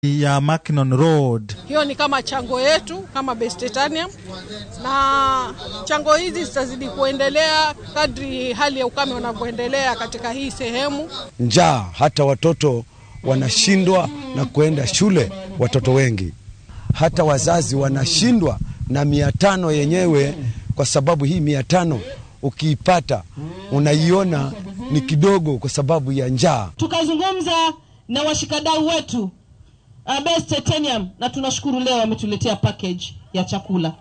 Ya Mackinnon Road. Hiyo ni kama chango yetu kama Base Titanium, na chango hizi zitazidi kuendelea kadri hali ya ukame unavyoendelea katika hii sehemu. Njaa, hata watoto wanashindwa na kuenda shule, watoto wengi, hata wazazi wanashindwa na 500 yenyewe, kwa sababu hii 500 ukiipata unaiona ni kidogo kwa sababu ya njaa. Tukazungumza na washikadau wetu Base Titanium na tunashukuru leo wametuletea package ya chakula.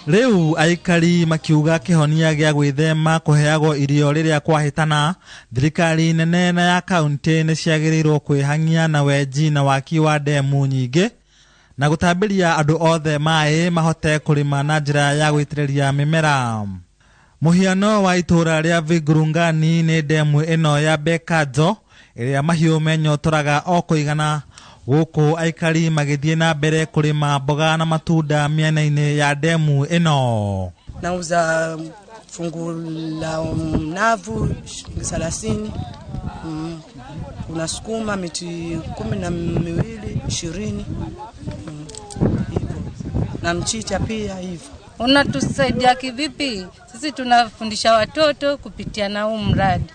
Rĩu aikari makiuga kĩhonia gĩa gwĩthema kũheagwo irio rĩrĩa kwahĩtana, thirikari nene na ya kaunti nĩ ciagĩrĩirwo kwĩhang'ia na wenji na waki wa ndemu nyingĩ na gũtambĩria andũ othe maĩ mahote kũrĩma na njĩra ya gũitĩrĩria mĩmera. Mũhiano wa itũũra rĩa Vigurungani nĩ ndemu ĩno ya Bekadzo ĩrĩa mahiũ menyotoraga o kũigana, gũkũ aikari magĩthiĩ na mbere kũrĩma mboga na matunda mĩena-inĩ ya ndemu ĩno. Nauza fungu la mnavu shilingi 30, kuna sukuma miti 12, 20, hivyo, na mchicha pia hivyo. Unatusaidia kivipi? Sisi tunafundisha watoto kupitia na huu mradi.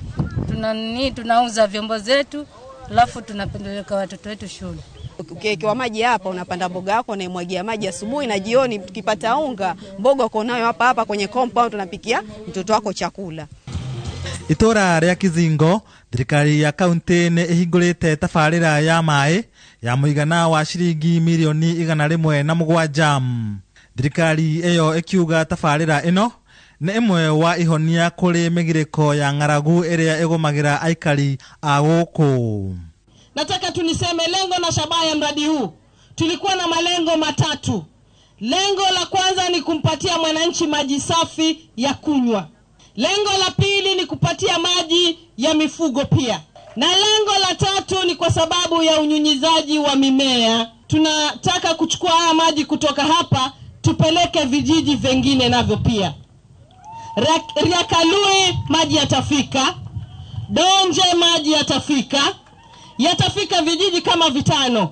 Tunauza vyombo zetu, alafu tunapeleka watoto wetu shule. Ukiwekewa maji hapa unapanda mboga yako unaimwagia maji asubuhi na jioni, tukipata unga mboga uko nayo hapa hapa kwenye compound unapikia mtoto wako chakula. Itũũra rĩa Kizingo, thirikari ya kaunti nĩ ĩhingũrĩte tabarĩra ya maĩ ya mũigana wa ciringi mirioni 107. Thirikari ĩyo ĩkiuga tabarĩra ĩno nĩ ĩmwe wa ihonia kũrĩ mĩgirĩko ya ng'aragu ĩrĩa ĩgũmagĩra aikari a gũkũ. Nataka tuniseme lengo na shabaha ya mradi huu. Tulikuwa na malengo matatu. Lengo la kwanza ni kumpatia mwananchi maji safi ya kunywa. Lengo la pili ni kupatia maji ya mifugo pia. Na lengo la tatu ni kwa sababu ya unyunyizaji wa mimea. Tunataka kuchukua haya maji kutoka hapa tupeleke vijiji vingine navyo pia. Riakalui maji yatafika, Donje maji yatafika, yatafika vijiji kama 5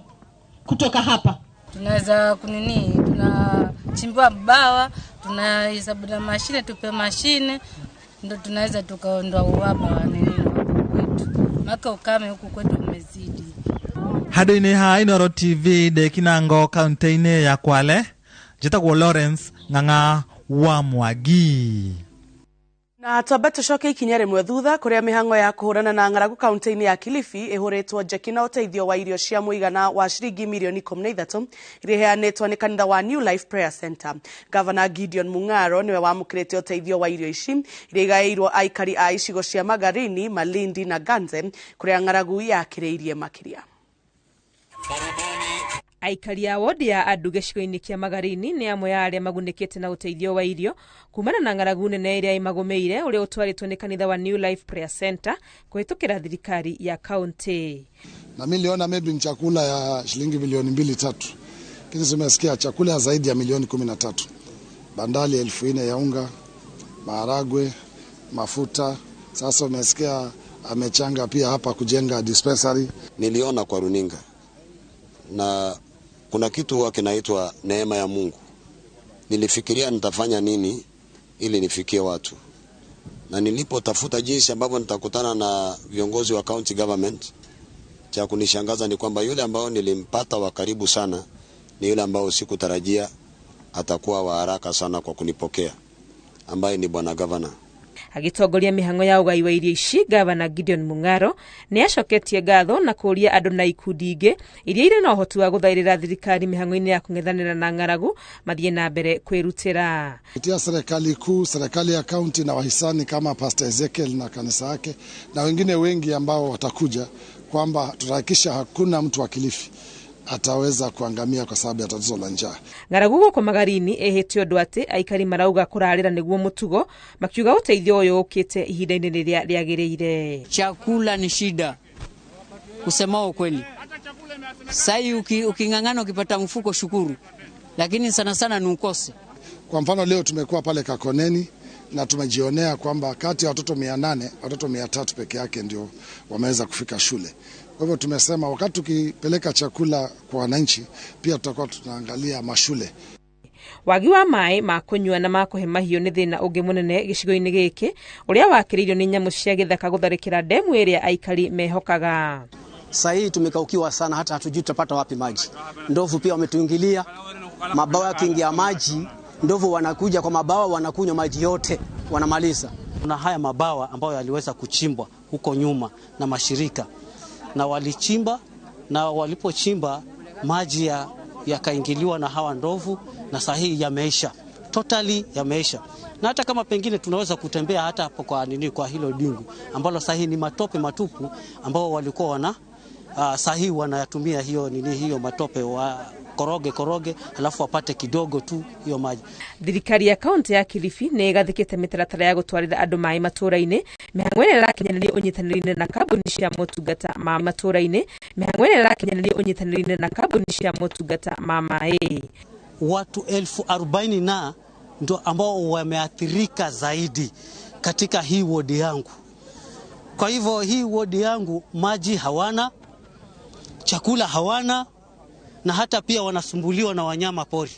kutoka hapa. Tunaweza kunini, tunachimbua bawa, tunahesabu na mashine, tupe mashine, ndo tunaweza tukaondoa uhaba wa nini huku kwetu. Maka ukame huku kwetu umezidi. Handũ-inĩ ha Inooro TV ndĩ Kinango kaunti-inĩ ya Kwale, njĩtagwo Lawrence Ng'ang'a wa Mwangi. Na twambe tucoke ikinya rĩmwe thutha kũrĩa mĩhang'o ya kũhũrana na ng'aragu kaunti-inĩ ya Kilifi ĩhũrĩtwo njeki na ũteithio wa irio cia mũigana wa ciringi mirioni 13 iria iheanĩtwo nĩ kanitha wa New Life Prayer Center. Gavana Gideon Mung'aro nĩwe wamũkĩrĩte ũteithio wa irio ici iria igaĩirwo aikari a icigo cia Magarini, Malindi na Ganze kũrĩa ng'aragu yakĩrĩirie makĩria. Aikari a wodi ya andu gĩcigo-inĩ kĩa Magarini nĩ amwe a arĩa magunĩkĩte na ũteithio wa irio kumana na ng'aragu nene ĩrĩa ĩmagũmĩire ũrĩa ũtwarĩtwo nĩ kanitha wa New Life Prayer Center kũhĩtũkĩra thirikari ya kaunti. Na mimi niliona maybe ni chakula ya shilingi milioni 2-3, lakini nimesikia chakula zaidi ya milioni 13, bandali 4000 ya unga, maharagwe, mafuta. Sasa umesikia amechanga pia hapa kujenga dispensary. Niliona kwa runinga na kuna kitu huwa kinaitwa neema ya Mungu. Nilifikiria nitafanya nini ili nifikie watu. Na nilipotafuta jinsi ambavyo nitakutana na viongozi wa county government, cha kunishangaza ni kwamba yule ambao nilimpata wa karibu sana ni yule ambao sikutarajia atakuwa wa haraka sana kwa kunipokea, ambaye ni bwana governor. Agitongoria mihango ya ugai wa irio ici, Gavana Gideon Mung'aro nĩ acoketie ngatho na kũria andũ na ikundi ingĩ iria irĩ na ũhoti wa gũthaĩrĩra thirikari mĩhang'o-inĩ ya kũng'ethanĩra na ng'aragu mathiĩ na mbere kwĩrutĩra. Kupitia serikali kuu, serikali ya kaunti na wahisani kama Pastor Ezekiel na kanisa yake na wengine wengi ambao watakuja, kwamba tutahakikisha hakuna mtu wa Kilifi ataweza kuangamia kwa sababu ya tatizo la njaa. Ng'aragu gũkũ Magarini ĩhĩte ũndũ atĩ aikari marauga kũrarĩra nĩguo mũtugo, makiuga ũteithio ũyũ ũkĩte ihinda-inĩ rĩrĩa rĩagĩrĩire. Chakula ni shida, kusema ukweli. Sai uking'ang'ana ukipata mfuko shukuru, lakini sana sana ni ukose. Kwa mfano leo tumekuwa pale Kakoneni Na tumejionea kwamba kati ya watoto 800, watoto 300 peke yake ndio wameweza kufika shule. Kwa hivyo tumesema wakati tukipeleka chakula kwa wananchi pia tutakuwa tunaangalia mashule. Wagi wa maĩ ma kũnyua na ma kũhe mahiũ nĩ thĩna ũngĩ mũnene gĩcigo-inĩ gĩkĩ ũrĩa wakĩrĩirio nĩ nyamũ cia gĩthaka gũtharĩkĩra ndemu ĩrĩa aikari mehokaga. Sasa hii tumekaukiwa sana, hata hatujui tutapata wapi maji. Ndovu pia wametuingilia, mabawa yakiingia maji, ndovu wanakuja kwa mabawa, wanakunywa maji yote, wanamaliza. Kuna haya mabawa ambayo yaliweza kuchimbwa huko nyuma na mashirika, na walichimba, na walipochimba maji yakaingiliwa na hawa ndovu, na sasa hii yameisha. Totally yameisha. Na hata kama pengine tunaweza kutembea hata hapo kwa nini, kwa hilo dingu ambalo sasa hii ni matope matupu ambao walikuwa wana sahi wanayatumia hiyo nini, hiyo matope wa koroge koroge alafu wapate kidogo tu hiyo maji. Thirikari ya kaunti ya Kilifi nĩ ĩgathĩkĩte mĩtaratara ya gũtwarĩra andũ maĩ matũra-inĩ mĩhang'o ĩrĩa ĩrakinyanĩrio ũnyitanĩri-inĩ na kambuni cia motungata ma matũra-inĩ mĩhang'o ĩrĩa ĩrakinyanĩrio ũnyitanĩri-inĩ na kambuni cia motungata ma maĩ. Watu 40,000 na ndio ambao wameathirika zaidi katika hii wodi yangu. Kwa hivyo hii wodi yangu maji hawana, chakula hawana, na hata pia wanasumbuliwa na wanyama pori.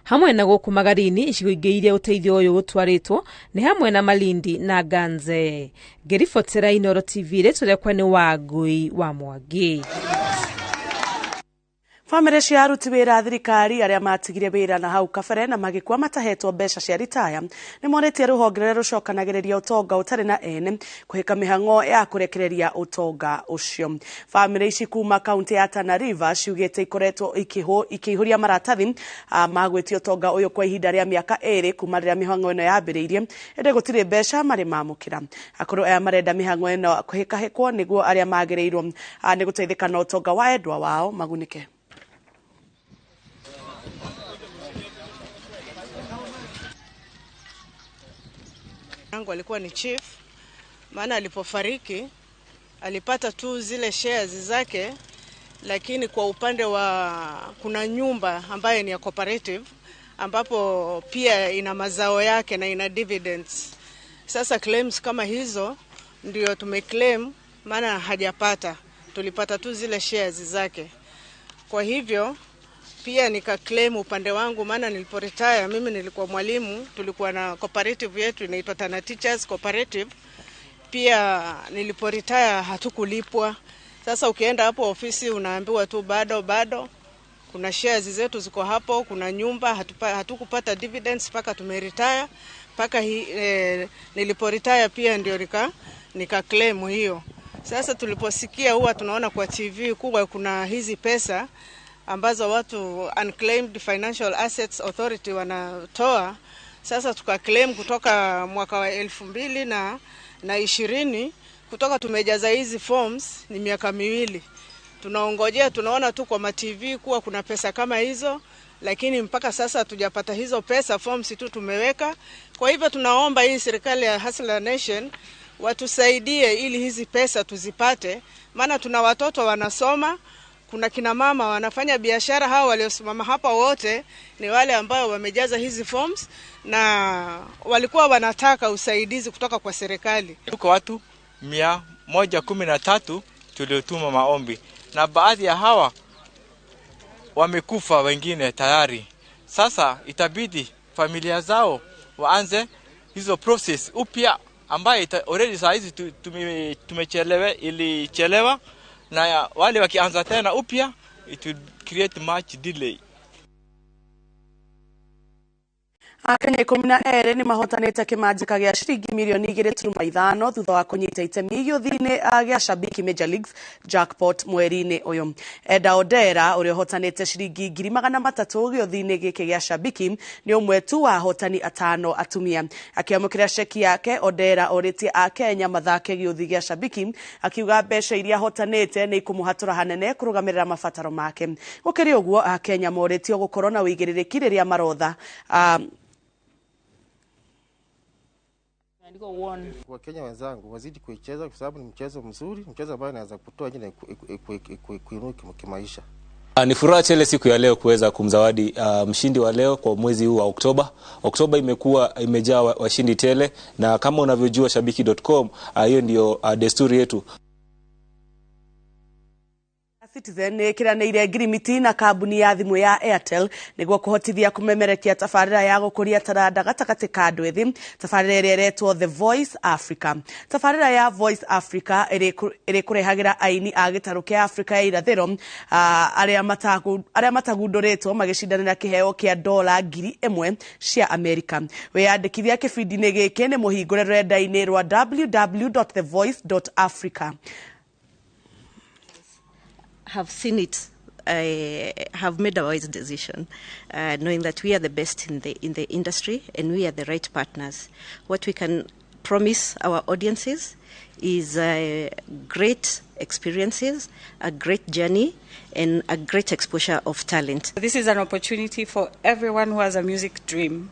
Hamwe na gũkũ Magarini icigo ingĩ iria ũteithio ũyũ ũtwarĩtwo nĩ hamwe na Malindi na Ganze. Ngĩribotera Inooro TV rĩtwa rĩakwa nĩ Wangui wa Mwangi. Bamĩrĩ cia aruti wĩra a thirikari arĩa matigire wĩra na hau kabere na magĩkua matahetwo mbeca cia ritaya nĩ morĩtie rũhonge rũrĩa rũcokanagĩrĩria ũtonga ũtarĩ na ene kũhĩka mĩhang'o ya kũrekereria ũtonga ũcio. Bamĩrĩ ici kuma kaunti ya Tana River ciugĩte ikoretwo ikĩihũria maratathi ma gwĩtia ũtonga ũyũ kwa ihinda rĩa mĩaka 2 kuma rĩrĩa mĩhang'o ĩno yambĩrĩirie, ĩndĩ gũtirĩ mbeca marĩ mamũkĩra. Akũrũ aya marenda mĩhang'o ĩno kũhĩkahĩkwo nĩguo arĩa magĩrĩirwo nĩ gũteithĩka na ũtonga wa endwa wao magunĩke. Yangu alikuwa ni chief, maana alipofariki alipata tu zile shares zake, lakini kwa upande wa kuna nyumba ambayo ni ya cooperative ambapo pia ina mazao yake na ina dividends. Sasa claims kama hizo ndio tumeclaim, maana hajapata, tulipata tu zile shares zake. Kwa hivyo pia nika claim upande wangu, maana niliporetire mimi nilikuwa mwalimu, tulikuwa na cooperative yetu inaitwa Tana Teachers Cooperative. Pia niliporetire hatukulipwa. Sasa ukienda hapo ofisi unaambiwa tu bado kuna shares zetu ziko hapo, kuna nyumba hatukupata dividends paka tumeretire, paka niliporetire pia ndio nika claim hiyo. Sasa tuliposikia huwa tunaona kwa TV kuwa kuna hizi pesa ambazo watu Unclaimed Financial Assets Authority wanatoa. Sasa tukaclaim kutoka mwaka wa 2020, kutoka tumejaza hizi forms ni miaka 2. Tunaongojea, tunaona tu kwa TV kuwa kuna pesa kama hizo, lakini mpaka sasa hatujapata hizo pesa, forms tu tumeweka. Kwa hivyo tunaomba hii serikali ya Hustler Nation watusaidie ili hizi pesa tuzipate, maana tuna watoto wanasoma, kuna kina mama wanafanya biashara. Hao waliosimama hapa wote ni wale ambao wamejaza hizi forms na walikuwa wanataka usaidizi kutoka kwa serikali. Tuko watu 113 tuliotuma maombi, na baadhi ya hawa wamekufa, wengine tayari. Sasa itabidi familia zao waanze hizo process upya ambaye already saa hizi tumechelewa, ilichelewa, na wale wakianza tena upya it will create much delay. Akenya 12 nĩ mahotanĩte kĩmanjĩka gĩa ciringi mirioni 2.5 thutha wa kũnyita itemi gĩũthi-inĩ gĩa Shabiki Major Leagues Jackpot mweri-inĩ ũyũ. Eda Odera ũrĩa ũhotanĩte ciringi 300,000 gĩũthi-inĩ gĩkĩ gĩa Shabiki nĩ ũmwe tu wa ahotani 5 atumia. Akĩamũkĩra ceki yake, Odera orĩtie Akenya mathake gĩũthi gĩa Shabiki, akiuga mbeca iria ahotanĩte nĩ ikũmũhatũra hanene kũrũgamĩrĩra mabataro make. Gũkĩrĩ ũguo, Akenya morĩtio gũkorwo na ũigĩrĩrĩki rĩrĩa marotha. Wakenya wenzangu wazidi kuicheza kwa sababu ni mchezo mzuri, mchezo ambao unaweza kutoa jina kuinua kimaisha. Ni furaha tele siku ya leo kuweza kumzawadi mshindi wa leo kwa mwezi huu wa Oktoba. Oktoba imekuwa imejaa washindi tele, na kama unavyojua shabiki.com, hiyo ndio desturi yetu. Citizen nä ĩkĩranĩire ngirimiti na kambuni ya thimũ ya Airtel nĩguo kũhotithia kũmemerekia tabarĩra ya gũkũria taranda gatagatĩ ka andũ ethĩ, tabarĩra ĩrĩa ĩretwo The Voice Africa. Tabarĩra ya Voice Africa ĩrĩkũrehagĩra aini a gĩtarũ kĩa Afrika ya irathĩro arĩa matagundũrĩtwo magĩcindanĩra kĩheo kĩa dola 1,000 cia Amerika. Wĩyandĩkithia kĩbindi-inĩ gĩkĩ nĩ mũhingũre rũrenda-inĩ rwa www.thevoice.africa. Have seen it, have made a wise decision, knowing that we are the best in the industry and we are the right partners. What we can promise our audiences is great experiences, a great journey, and a great exposure of talent. This is an opportunity for everyone who has a music dream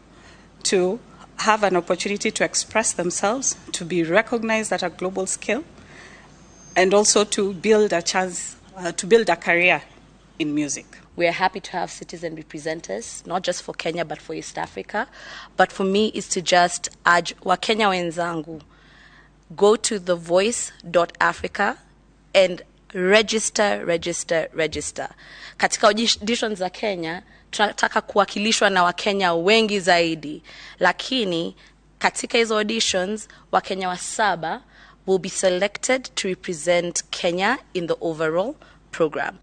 to have an opportunity to express themselves, to be recognized at a global scale, and also to build a chance to build a career in music. We are happy to have citizen representatives, not just for Kenya, but for East Africa. But for me, is to just urge Wakenya wenzangu, go to thevoice.africa and register, register, register. Katika auditions za Kenya, tunataka kuwakilishwa na Wakenya wengi zaidi. Lakini, katika hizo auditions, Wakenya wa 7 will be selected to represent Kenya in the overall program.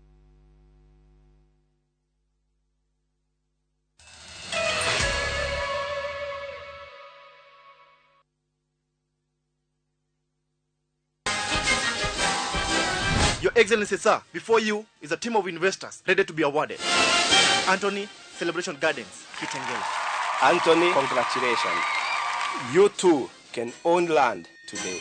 Your Excellency, sir, before you is a team of investors ready to be awarded. Anthony, Celebration Gardens, Kitengela. Anthony, congratulations. You too can own land today.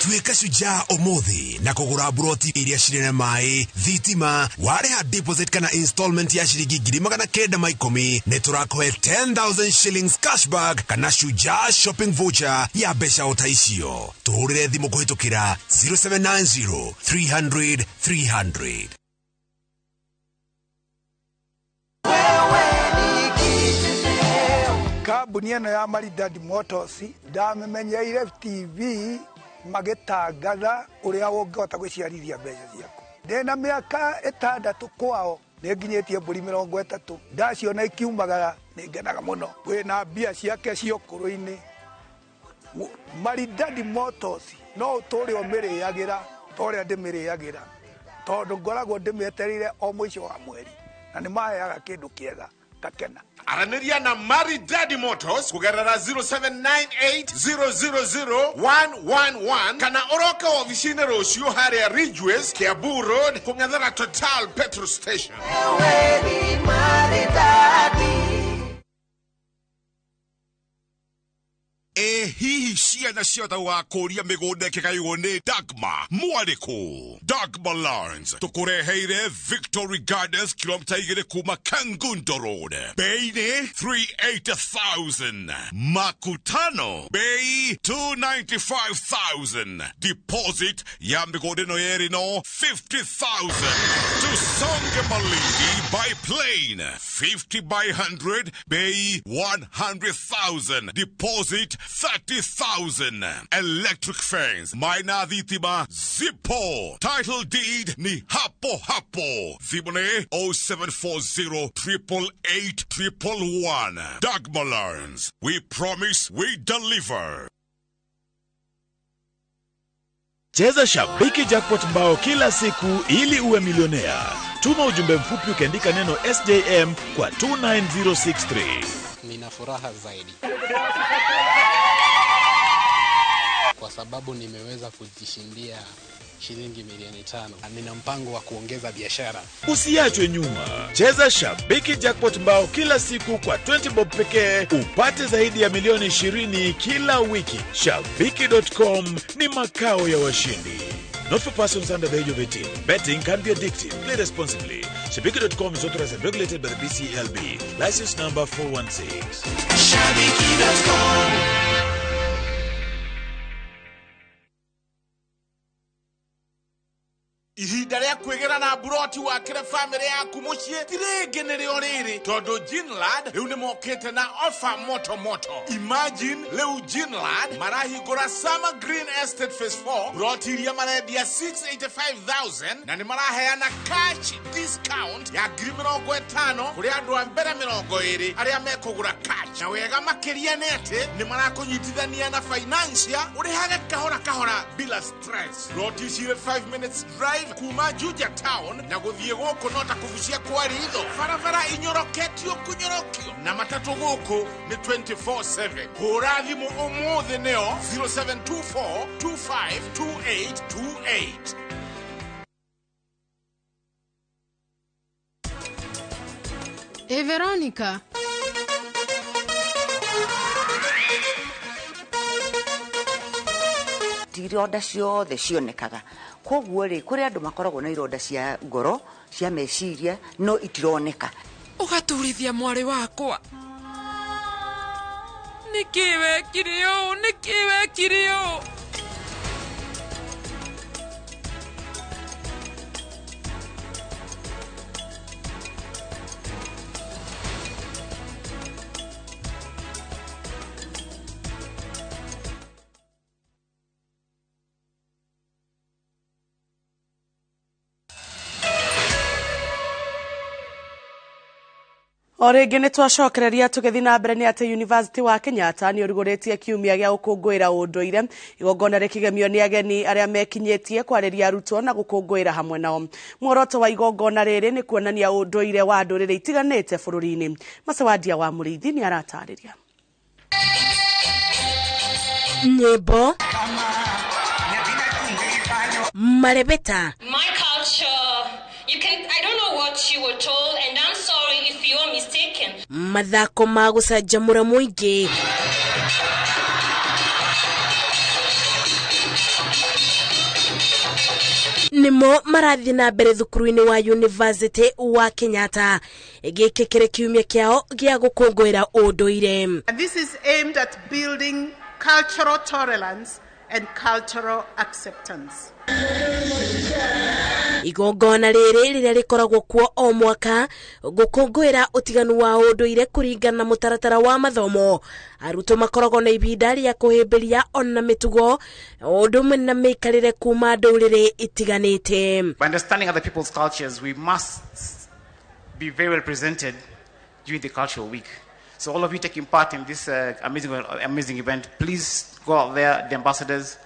Tuĩka shujaa ũmũthĩ na kũgũra buroti iria cirĩ na maĩ, thitima, warĩha deposit kana installment ya ciringi 910 nĩ tũrakũhe 10,000 shillings cashback kana shujaa shopping voucher ya mbeca o ta icio. Tũhũrĩre thimũ kũhĩtũkĩra 0790 300 300. Kambuni ĩno ya Maridadi Motors ndamĩmenyeire TV magĩtangatha ũrĩa ũngĩhota gwĩciarithia mbeca ciaku. Ndĩna mĩaka 6 kwao nĩ nginyĩtie mbũri 30, ndaciona ikiumagara nĩ ngenaga mũno. Wĩna mbia ciake cia ũkũrũ-inĩ. Maridadi Motors no ũtũre ũmĩrĩagĩra ta ũrĩa ndĩmĩrĩagĩra, tondũ ngoragwo ndĩmĩetereire o mũico wa mweri na nĩ maheaga kĩndũ kĩega ngakena. Aranĩria na Maridadi Motors kũgerera 0798000111 kana ũroke ofici-inĩ rũciũ harĩa Ridgeways, Kiambu Road, kũng'ethera Total Petrol Station. E hihi ciana ciothe gũgakũria mĩgũnda ĩkĩgaywo nĩ Dagma mwarĩkũ? Dagma Lands tũkũreheire Victory Gardens kilomita 2 kuma Kangundo Road, bei nĩ 380,000, makutano bei 295,000, deposit ya mĩgũnda ĩno yerĩ no 50,000. Tusonge Malindi by plane 50 by 100 bei 100,000, deposit 30,000. Electric fence, maina thitima zipo, title deed ni hapo hapo. Thimũ 0740 888 111. Dagma Lands, we promise we deliver. Cheza Shabiki Jackpot mbao kila siku ili uwe milionea. Tuma ujumbe mfupi ukiandika neno SJM kwa 29063. Nina furaha zaidi kwa sababu nimeweza kujishindia shilingi milioni 5. Nina mpango wa kuongeza biashara. Usiachwe nyuma. Cheza Shabiki Jackpot mbao kila siku kwa 20 bob pekee upate zaidi ya milioni 20 kila wiki. Shabiki.com ni makao ya washindi. Not for persons under the age of 18. Betting can be addictive. Play responsibly. Shabiki.com is authorized and regulated by the BCLB. License number 416. Shabiki.com. Ihinda rĩa kwĩgĩra na kũgũra buroti wakĩre bamĩrĩ yaku mũciĩ ti rĩngĩ nĩrĩo rĩrĩ tondũ Ginland rĩu nĩmokĩte na ofa moto moto. Imagine rĩu Ginland marahingũra Summer Green Estate Phase 4 buroti iria marendia 685,000 na nĩ maraheana cash discount ya 50,000 kũrĩ andũ a mbere 20 arĩa mekũgũra cash. Na wega makĩria nĩ atĩ nĩ marakũnyitithania na financial ũrĩhage kahora kahora bila stress. Buroti cirĩ 5 minutes drive kuma Juja town na gũthiĩ gũkũ no ta kũbucia kwa ritho, barabara inyoroketio kũnyorokio na matatũ gũkũ nĩ 24/7. Hũra thimũ ũmũthĩ nĩo 0724 252828. Ĩ Veronica, ti ironda ciothe cionekaga, koguo rĩ kũrĩ andũ makoragwo na ironda cia ngoro cia meciria no itironeka. Ũgaturithia mwarĩ wakwa, nĩkĩ wekire ũũ? Nĩkĩ wekire ũũ? O rĩngĩ nĩ twacokereria tũgĩthiĩ na mbere nĩ atĩ University wa Kenyatta nĩ ũrugũrĩtie kiumia gĩa gũkũngũĩra ũndũire. Igongona rĩkĩgemio nĩ ageni arĩa mekinyĩtie kwarĩria arutwo na gũkũngũĩra hamwe nao. Muoroto wa igongona rĩrĩ nĩ kuonania ũndũire wa ndũrĩrĩ itiganĩte bũrũri-inĩ. Macawandia wa Mũrĩithi nĩ aratarĩria. Nyĩmbo, marebeta, My culture, you can, I don't know what you were told, and I'm sorry if you're mistaken. Mathako ma gũcanjamũra mũingĩ, nĩmo marathiĩ na mbere thukuru-inĩ wa University wa Kenyatta. Gĩkĩ kĩrĩ kiumia kĩao gĩa gũkũngũĩra ũndũire. And this is aimed at building cultural tolerance and cultural acceptance. Igongona rĩrĩ rĩrĩa rĩkoragwo kuo o mwaka gũkũngũĩra ũtiganu wa ũndũire kũringana na mũtaratara wa mathomo. Arutwo makoragwo na ihinda rĩa kũhĩmbĩria ona mĩtugo ũndũ ũmwe na mĩikarĩre kuma ndũrĩrĩ itiganĩte. By understanding other people's cultures, we must be very well presented during the cultural week. So all of you taking part in this amazing event, please go out there, the ambassadors,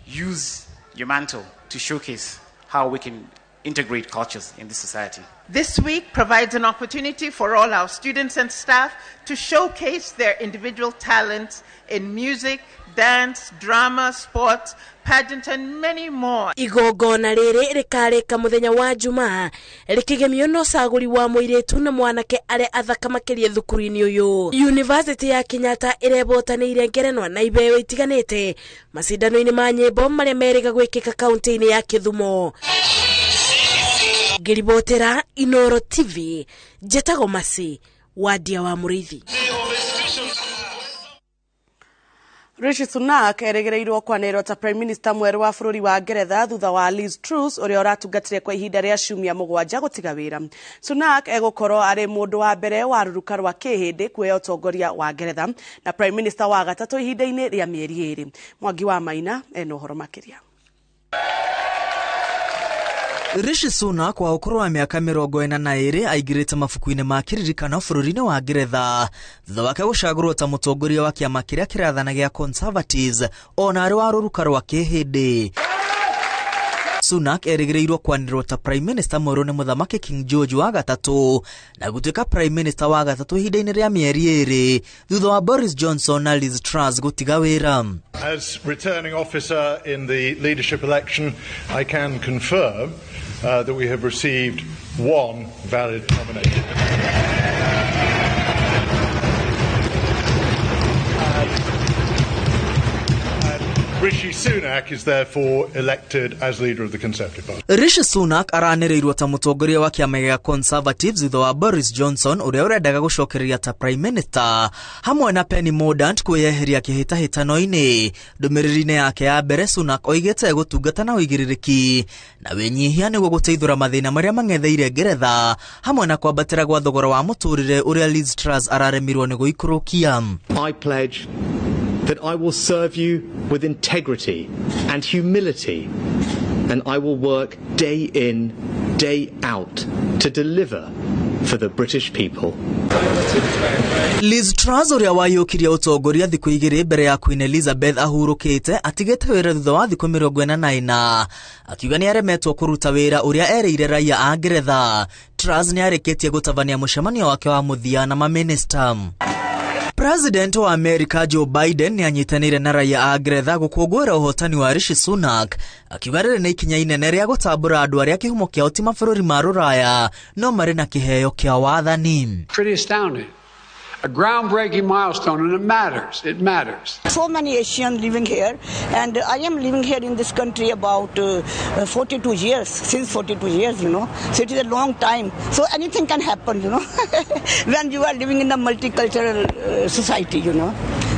use your mantle to showcase how we can integrate cultures in this society. This week provides an opportunity for all our students and staff to showcase their individual talents in music, dance, drama, sports, pageant and many more. Igongona rĩrĩ rĩkarĩka mũthenya wa Jumaa rĩkĩgemio na ũcagũri wa mũirĩtu na mwanake arĩa athaka makĩria thukuru-inĩ ũyũ. University ya Kenyatta ĩrebotanĩire ngerenwa na iheo itiganĩte macindano-inĩ ma nyĩmbo marĩa merĩga gwĩkĩka kaunti-inĩ ya Kĩthumo. Ngĩribotera Inoro TV, njetagwo Masi Wadia wa Mũrĩithi. Rishi Sunak erĩgĩrĩirwo kwanĩrĩrwo ta Prime Minister mwerũ wa bũrũri wa Ngeretha thutha wa Liz Truss ũrĩa ũratungatire kwa ihinda rĩa ciumia 7 gũtiga wĩra. Sunak egũkorwo arĩ mũndũ wa mbere wa rũruka rwa kĩhĩndĩ kuoya ũtongoria wa Ngeretha na Prime Minister wa gatatũ ihinda-inĩ rĩa mĩeri 2. Mwangi wa Maina ena ũhoro makĩria. Rishi Sunak wa ũkũrũ wa mĩaka 42 aingĩrĩte mabuku-inĩ ma kĩririkano bũrũri-inĩ wa Ngeretha thutha wake gũcagũrwo ta mũtongoria wa kĩama kĩrĩa kĩrathana gĩa Conservatives ona arĩ wa rũruka rwa kĩhĩndĩ. Sunak erĩgĩrĩirwo kwanĩrĩrwo ta Prime Minister mwerũ nĩ Mũthamaki King George wa gatatũ na gũtuĩka Prime Minister wa gatatũ ihinda-inĩ rĩa mĩeri 2 thutha wa Boris Johnson na Liz Truss gũtiga wĩra. As returning officer in the leadership election, I can confirm that we have received one valid nomination. Rishi Sunak is therefore elected as leader of the Conservative Party. Rishi Sunak aranĩrĩirwo ta mũtongoria wa kĩama gĩa Conservatives thutha wa Boris Johnson ũrĩa ũrendaga gũcokereria ta Prime Minister hamwe na Penny Mordaunt kwĩyeheria kĩhĩtahĩtano-inĩ. Ndũmĩrĩri-inĩ yake ya mbere, Sunak oigĩte gũtungata na ũigĩrĩrĩki na wĩnyihia nĩguo gũteithũra mathĩna marĩa mang'etheire Ngeretha hamwe na kwambatĩra gwa thogora wa mũtũrĩre ũrĩa Liz Truss araremirwo nĩ gũikũrũkia. I pledge that I will serve you with integrity and humility, and I will work day in, day out to deliver for the British people. Liz Truss ũrĩa waiyũkirie ũtongoria thikũ 2 mbere ya Queen Elizabeth ahurũkĩte atigĩte wĩra thutha wa thikũ 44 akiuga nĩ aremetwo kũruta wĩra ũrĩa erĩire raia a Ngeretha. Truss nĩ arĩkĩtie gũtabania mũcemanio wake wa mũthia na mamĩnĩsta. President wa Amerika Joe Biden nĩ anyitanĩire na raia a Ngeretha gũkũngũĩra ũhotani wa Rishi Sunak akiuga rĩrĩ nĩ ikinya inene rĩa gũtambũra andũ arĩa kĩhumo kĩao ti mabũrũri ma rũraya no marĩ na kĩheo kĩa wathani. Pretty astounding. A groundbreaking milestone, and it matters. It matters. So many Asians living here, and I am living here in this country about 42 years, since 42 years, you know. So it is a long time. So anything can happen, you know, when you are living in a multicultural society, you know.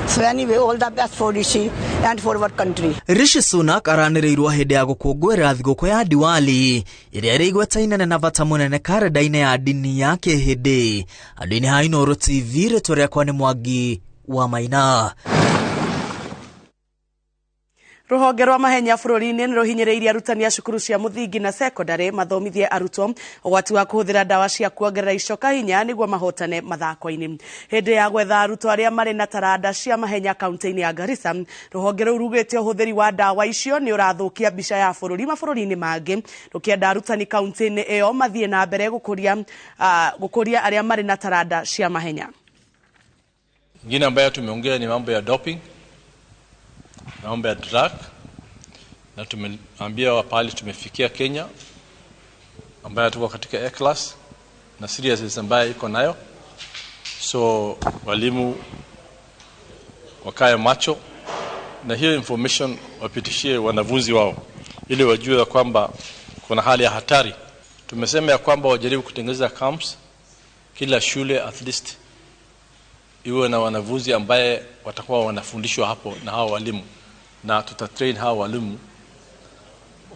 So anyway, all the best for Rishi and for our country. Rishi Sunak aranĩrĩirwo hĩndĩ ya gũkũngũĩra thigũkũ ya Diwali ĩrĩa ĩrĩ igweta inene na bata mũnene karenda-inĩ ya ndini ya Kĩhĩndĩ. Andũ-inĩ ha Inooro TV, rĩtwa rĩakwa nĩ Mwangi wa Maina. Rũhonge rwa mahenya bũrũri-inĩ nĩ rũhinyĩrĩirie arutani a cukuru cia mũthingi na sekondarĩ mathomithie arutwo ũgwati wa kũhũthĩra ndawa cia kuongerera icoka hinya nĩguo mahotane mathako-inĩ. Hĩndĩ ya gwetha arutwo arĩa marĩ na taranda cia mahenya kaunti-inĩ ya Garissa, rũhonge rũu rugĩte ũhũthĩri wa ndawa icio nĩ ũrathũkia mbica ya bũrũri mabũrũri-inĩ mangĩ, rũkĩenda arutani kaunti-inĩ ĩyo mathiĩ na mbere gũkũria arĩa marĩ na taranda cia mahenya. Ingine ambayo tumeongea ni mambo ya doping, mambo ya drug, na tumeambia pale tumefikia Kenya ambayo tuko katika A class na seriousness ambayo iko nayo, so walimu wakae macho na hiyo information wapitishie wanafunzi wao ili wajue kwamba kuna hali ya hatari. Tumesema ya kwamba wajaribu kutengeneza camps kila shule, at least iwe na wanafunzi ambaye watakuwa wanafundishwa hapo na hao walimu, na tutatrain hao walimu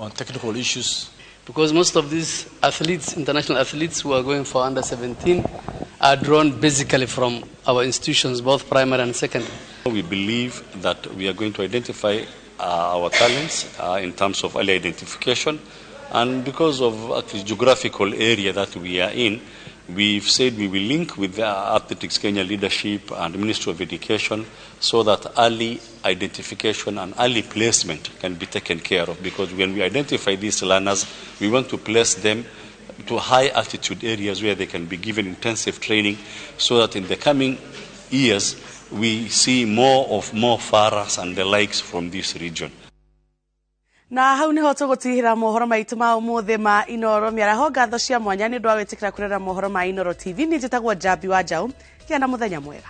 on technical issues. Because most of these athletes, international athletes who are going for under 17 are drawn basically from our institutions, both primary and secondary. We believe that we are going to identify our talents in terms of early identification, and because of actually geographical area that we are in, we've said we will link with the Athletics Kenya leadership and Ministry of Education so that early identification and early placement can be taken care of, because when we identify these learners, we want to place them to high altitude areas where they can be given intensive training so that in the coming years we see more of Mo Farahs and the likes from this region. Na hau niho tũgũtigĩra mohoro maitũ ma ũmũthĩ ma Inooro mĩaraho. Ngatho cia mwanya nĩ ũndũ wa gwĩtĩkĩra kũrera mohoro ma Inooro TV. Niĩ njĩtagwo Njambi wa Njaũ. Gĩa na mũthenya mwega.